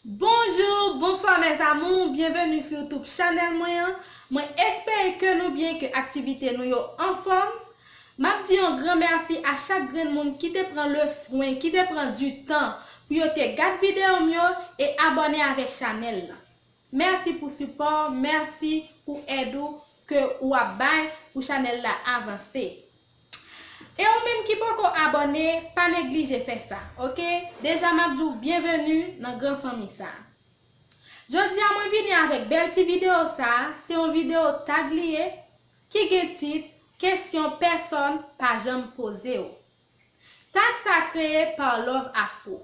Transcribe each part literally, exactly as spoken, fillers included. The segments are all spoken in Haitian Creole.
Bonjou, bonswa mes amours, byenveni sou YouTube chanèl mwen an. Mwen espere ke nou byen, ke aktivite nou yo anfòm. M ap di yon gran mèsi a chak grenn moun ki te pran le swen, ki te pran du tan pou yo te gad videyo m yo e abòne avèk chanèl lan. Mèsi pou sipò, mèsi pou èd ou ke ou ap bay pou chanèl la avanse. E ou menm ki poko abòne, pa neglije fè sa, oke? Deja m ap di w byenveni nan gran fanmi sa. Jodi a mwen vini avèk bèl ti videyo sa, se yon videyo tag li ye, ki gen tit Kesyon pèsòn pa janm poze w. Tag sa kreye pa Love Afro.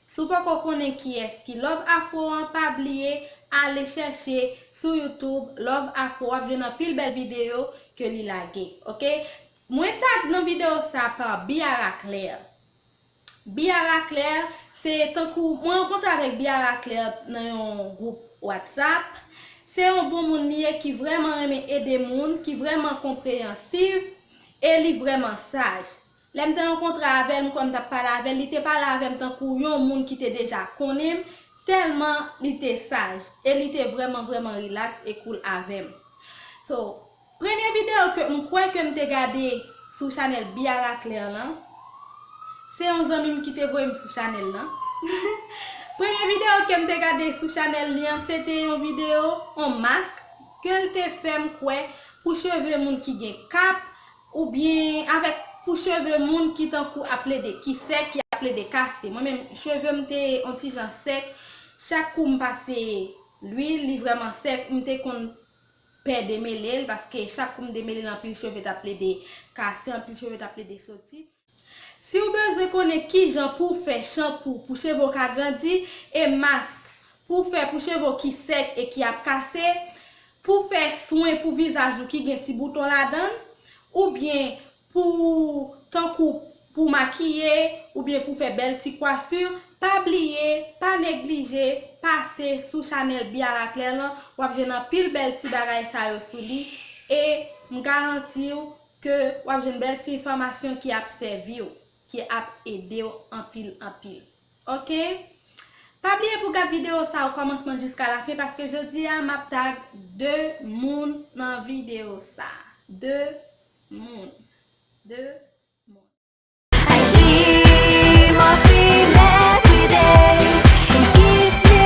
Si w poko konnen kiyès ki Love Afro an, pa bliye ale chèche sou YouTube Love Afro, w ap jwenn anpil bèl videyo ke li lage, oke? Mwen tag nan videyo sa pa Biara Claire. Biara Claire, se tankou, mwen rankontre avèk Biara Claire nan yon gwoup WhatsApp. Se yon bon moun li ye ki vrèman renmen ede moun, ki vrèman konpreyansiv, e li vrèman saj. Lè m te rankontre avè l, m kwè m t ap pale avè l, li te pale avè m tankou yon moun ki te deja konnen m, tèlman li te saj, e li te vrèman, vrèman rilaks e koul avè m. So, premye videyo ke m kwè ke m te gade sou chanèl Biara Claire lan, se yon zanmi m ki te voye m sou chanèl lan. Premye videyo ke m te gade sou chanèl li an, se te yon videyo, yon mask, ke l te fè m kwè pou cheve moun ki gen kap, oubyen avèk pou cheve moun ki tankou ap plede, ki sèk, ki ap plede kase. Mwen menm, cheve m te yon ti jan sèk. Chak kou m pase lwil, li vrèman sèk, m te konn pè demele l, paske chak kou m demele l, anpil cheve t ap plede kase, anpil cheve t ap plede soti. Si w bezwen konnen kijan pou w fè chanpou pou cheve w ka grandi, e mask pou w fè pou cheve w ki sèk e ki ap kase, pou w fè swen pou vizaj ou ki gen ti bouton ladan l, oubyen pou, tankou pou makiye, oubyen pou fè bèl ti kwafi, pa bliye, pa neglije pase sou chanèl Biara Claire lan, w ap jwenn anpil bèl ti bagay sa yo sou li, e m garanti w ke w ap jwenn bèl ti enfòmasyon ki ap sèvi w, ki ap ede w anpil, anpil. Oke? Pa bliye pou gad videyo sa o kòmansman jiska lafen, paske jodi a m ap tag de moun nan videyo sa. De moun. De moun. I dream of him every day. He gives me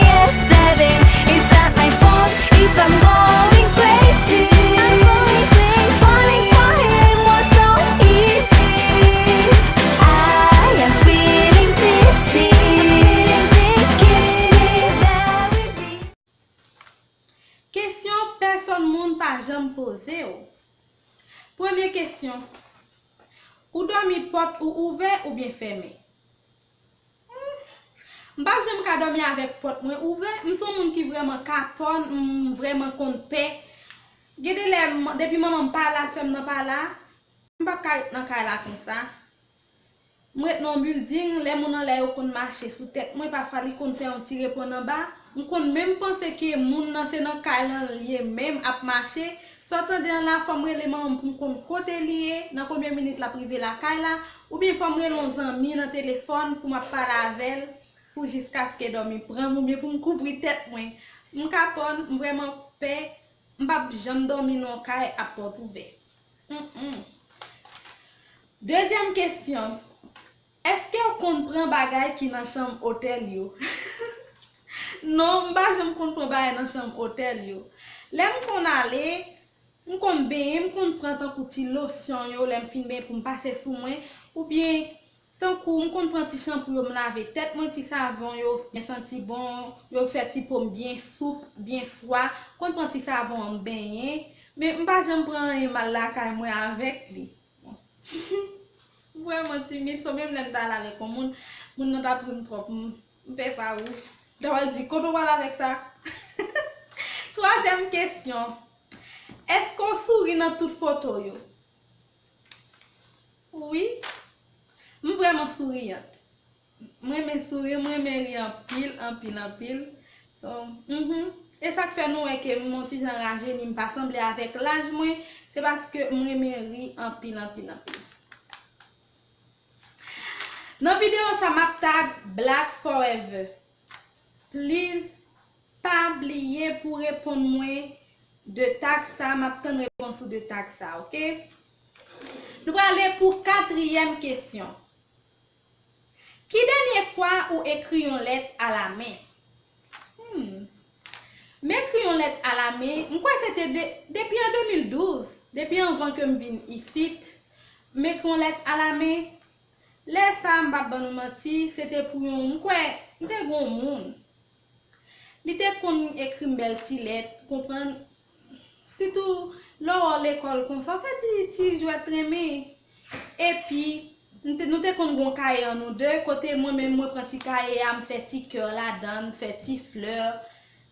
yesterday. Is that my fault if I'm going crazy? I'm going crazy. Falling for him was so easy. I am feeling dizzy. Keeps me very weak. Kesyon pèsòn moun pa janm poze w. Premye kesyon. Ou dòmi pòt ou ouvè oubyen fèmen? Hmm. M p ap janm ka dòmi avèk pòt mwen ouvè. M se yon moun ki vrèman kapòn, m vrèman konn pè. Gen de lè, m, depi manman m pa la, sè m nan pa la, m p ap ka ret nan kay la konsa. M ret nan yon bilding, lè moun anlè yo konn mache sou tèt mwen, pafwa li konn fè yon ti reponn anba. M konn menm panse ke moun nan se nan kay lan l ye menm ap mache. Sa w tande an la, fò m rele manman m pou m konn kote li ye, nan konbyen minit l ap rive lakay la, oubyen fò m rele yon zanmi nan telefòn pou m ap pale avè l, pou jiskaske dòmi pran m, oubyen pou m kouvri tèt mwen. M kapòn, m vrèman pè, m p ap janm dòmi nan yon kay ak pòt ouvè. Mm, mm. Dezyèm kesyon. Èske w konn pran bagay ki nan chanm otèl yo? Non, m pa janm konn pran bagay nan chanm otèl yo. Lè m konn ale, m konn benyen, m konn pran tankou ti losyon yo lè m fin benyen pou m pase sou mwen, oubyen tankou m konn pran ti chanpou yo m lave tèt mwen, ti savon yo byen santi bon, yo fè ti po m byen soup, byen swa, m konn pran ti savon an m benyen, men m pa janm pran anyen m al lakay mwen avèk li. M vrèman timid, so menm lè m t al avèk yon moun, moun nan t ap ri m twòp, m, m pè fawouch. Dawòl di, kote w al avèk sa? Twazyèm kesyon. Èske w souri nan tout foto yo? Wi. M vrèman souriyan. M renmen souri, m renmen ri anpil, anpil, anpil. So, mhm. E sa k fè nou wè ke m yon ti jan rajeni, m pa sanble avèk laj mwen, se paske m renmen ri anpil, anpil, anpil. Nan videyo sa m ap tag Black Forever. Please, pa bliye pou reponn mwen de tag sa, m ap tann repons ou de tag sa, oke? Nou prale pou katriyèm kesyon. Ki dènye fwa ou ekri yon lèt alamen? Hmm. M ekri yon lèt alamen, m kwè se te de, depi an de mil douz, depi anvan ke m vin isit, m ekri yon lèt alamen. Lè sa a, m p ap ban nou manti, se te pou yon, m kwè, m te gen yon moun. Li te konn ekri m bèl ti lèt, konprann? Sitou, lè w lekòl konsa, w fè ti, ti jwèt renmen. Epi, nou te, nou te konn gen yon kaye an nou de, kote mwen menm, mwen pran ti kaye a, m fè ti kè ladan l, m fè ti flè,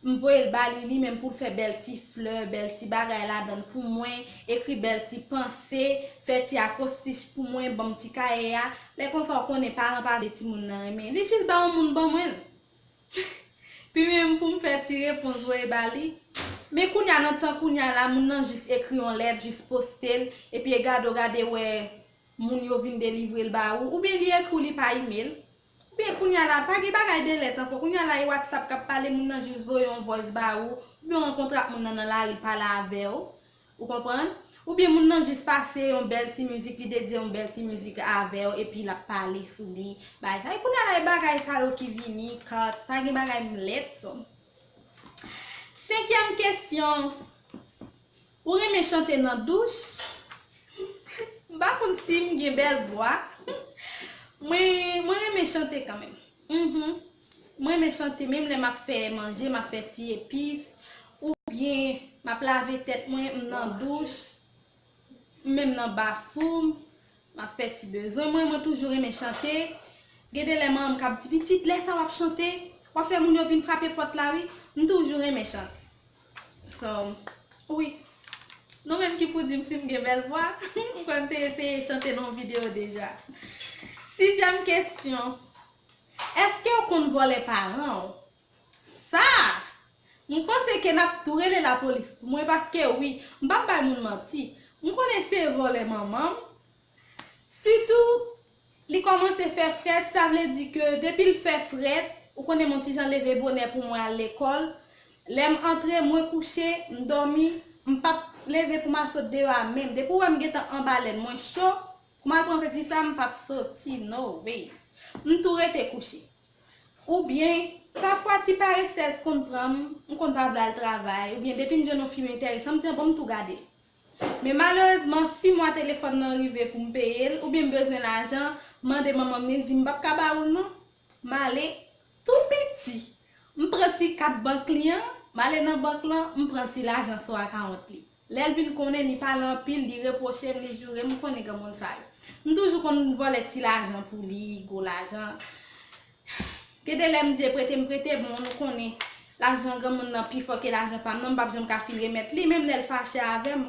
m voye l ba li, li menm pou l fè bèl ti flè, bèl ti bagay ladan l pou mwen, ekri bèl ti panse, fè ti akwostich pou mwen, ban m ti kaye a. Lè konsa, w konnen, paran pa vle timoun nan renmen. Li jis ba yon moun ban mwen l. Pi menm pou m fè ti repons voye ba li. Men kounye a, nan tan kounye a la, moun nan jis ekri yon lèt, jis poste l, epi e gade w gade wè moun yo vin delivre l ba ou, oubyen li ekri w li pa imel. Oubyen kounye a la, pa gen bagay de lèt ankò. Kounye a la, e WhatsApp k ap pale, moun nan jis voye yon voice ba ou, oubyen w rankontre ak moun nan nan lari, l pale avè w. Ou konprann? Oubyen moun nan jis pase yon bèl ti mizik, li dedye yon bèl ti mizik avè w, epi l ap pale sou li. Bagay sa, e kounye a la, e bagay sa yo ki vini, kat, pa gen bagay m lèt, so. Senkyèm kesyon, ou renmen chante nan douch? M pa konn si m gen bèl vwa. Mwen, mwen renmen chante kanmenm. Mhm. Mwen renmen chante, menm lè m ap fè manje, m ap fè ti epis, oubyen m ap lave tèt mwen, m nan douch, m menm nan bafou m, m ap fè ti bezwen mwen, mwen toujou renmen chante. Gen de lè manman m k ap di, "Pitit, lè sa w ap chante, w ap fè moun yo vin frape pòt la wi." M toujou renmen chante. So, wi. Nou menm ki pou di m si m gen bèl vwa, m kwè m te eseye chante nan yon videyo deja. Sizyèm kesyon, èske w konn vòlè paran w? Sa! M panse ke n ap tou rele lapolis pou mwen paske wi, m p ap bay moun manti. M konn eseye vòlè manman m. Sitou, li kòmanse fè frèt, sa vle di ke depi l fè frèt, ou konnen m yon ti jan leve bonè pou mwen al lekòl. Lè m antre, mwen kouche, m dòmi, m p ap leve pou m al sot deyò a menm. Depi w wè m gentan anba lèn, mwen cho, pou m al pran fredi sa, m p ap soti, no way. M tou rete kouche. Oubyen, pafwa ti paresèz konn pran m, m konn pa vle al travay, oubyen depi m jwenn yon fi m enterese, m di, "Bon, m tou gade l." Men malerezman, si mwa telefòn nan rive pou m peye l, oubyen m bezwen lajan, m mande manman m, li di m p ap ka ba ou l non. M ale tou piti. M pran ti kat bank li an, m ale nan bank lan, m pran ti lajan sou akawont li. Lè l vin konnen li pale anpil, li repwoche m, li joure m, ou konnen granmoun sa yo. M toujou konn vòlè ti lajan pou li, gwo lajan. Gen de lè m di e prete m prete, bon, nou konnen lajan granmoun nan pi fò ke lajan pa m nan, m p ap janm ka fin remèt li, menm lè l fache avè m,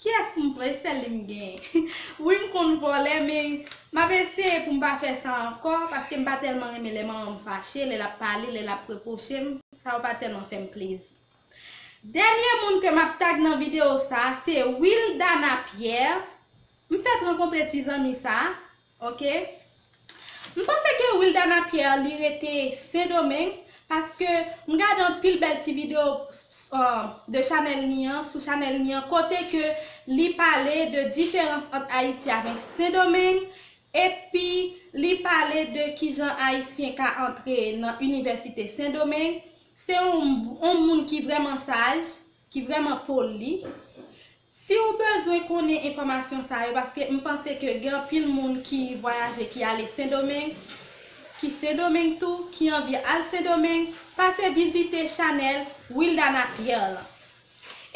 kiyès pou m pran, e sèl li m genyen. Wi, m konn vòlè, men m ap eseye pou m pa fè sa ankò, paske m pa tèlman renmen lè manman m fache, lè l ap pale, lè l ap repwoche m, sa yo pa tèlman fè m plezi. Dènye moun ke m ap tag nan videyo sa, se Wildana Pierre. M fèk rankontre ti zanmi sa, oke? M panse ke Wildana Pierre, li rete Sendomeng, paske m gade anpil bèl ti videyo, euh, de chanèl li an, sou chanèl li an, kote ke li pale de diferans ant Ayiti avèk Sendomeng, epi li pale de kijan Ayisyen ka antre nan Inivèsite Sendomeng. Se yon, yon moun ki vrèman saj, ki vrèman poli. Si w bezwen konnen enfòmasyon sa yo, paske m panse ke gen anpil moun ki vwayaje, ki ale Sendomeng, ki Sendomeng tou, ki anvi al Sendomeng, pase vizite chanèl Wildana Pierre lan.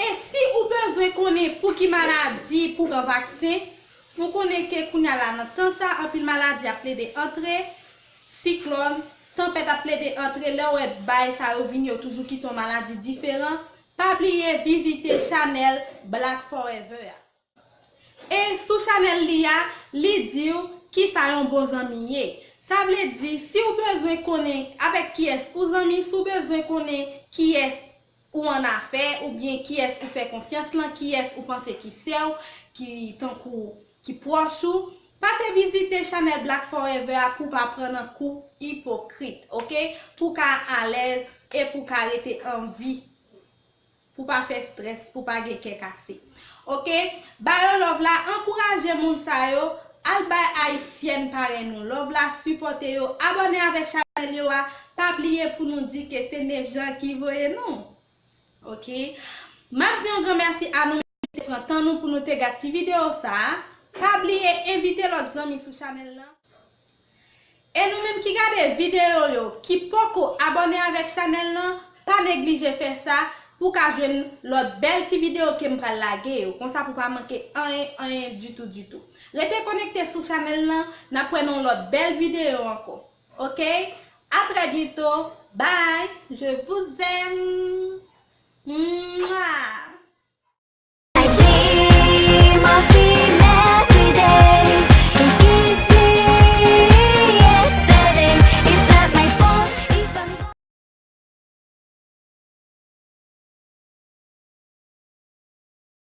E si ou bezwen konnen pou ki maladi pou pran vaksen, ou konnen ke kounye a la nan tan sa, anpil maladi ap plede antre, siklòn, tanpèt ap plede antre, lè w wè bay sa yo vini, yo toujou kite yon maladi diferan, pa bliye vizite chanèl Black Forever a. E sou chanèl li a, li di w kisa yon bon zanmi ye. Sa vle di, si w bezwen konnen avèk kiyès ou zanmi, si w bezwen konnen kiyès ou annafè, oubyen kiyès ou fè konfyans lan, kiyès ou panse ki sè w, ki tankou, ki pwòch ou, Pase vizite chanèl Black Forever a pou pa pran nan kou ipokrit, oke? Pou ka alèz e pou ka rete anvi. Pou pa fè strès, pou pa gen kè kase. Oke? Ba yo love la, ankouraje moun sa yo, al bay ayisyèn parèy nou love la, sipòte yo, abòne avèk chanèl yo a, pa bliye pou nou di ke se Nefjan ki voye nou. Oke? M ap di yon gran mèsi a nou menm ki te pran tan nou pou nou te gad ti videyo sa a. Pa bliye envite lòt zanmi sou chanèl lan. E nou menm ki gade videyo yo, ki poko abòne avèk chanèl lan, pa neglije fè sa pou ka jwenn lòt bèl ti videyo ke m pral lage yo. Konsa pou pa manke anyen, anyen ditou, ditou. Rete konekte sou chanèl lan, n ap wè nan yon lòt bèl videyo ankò. Oke? A trè byento. Bye. Je vous aime. Mwa.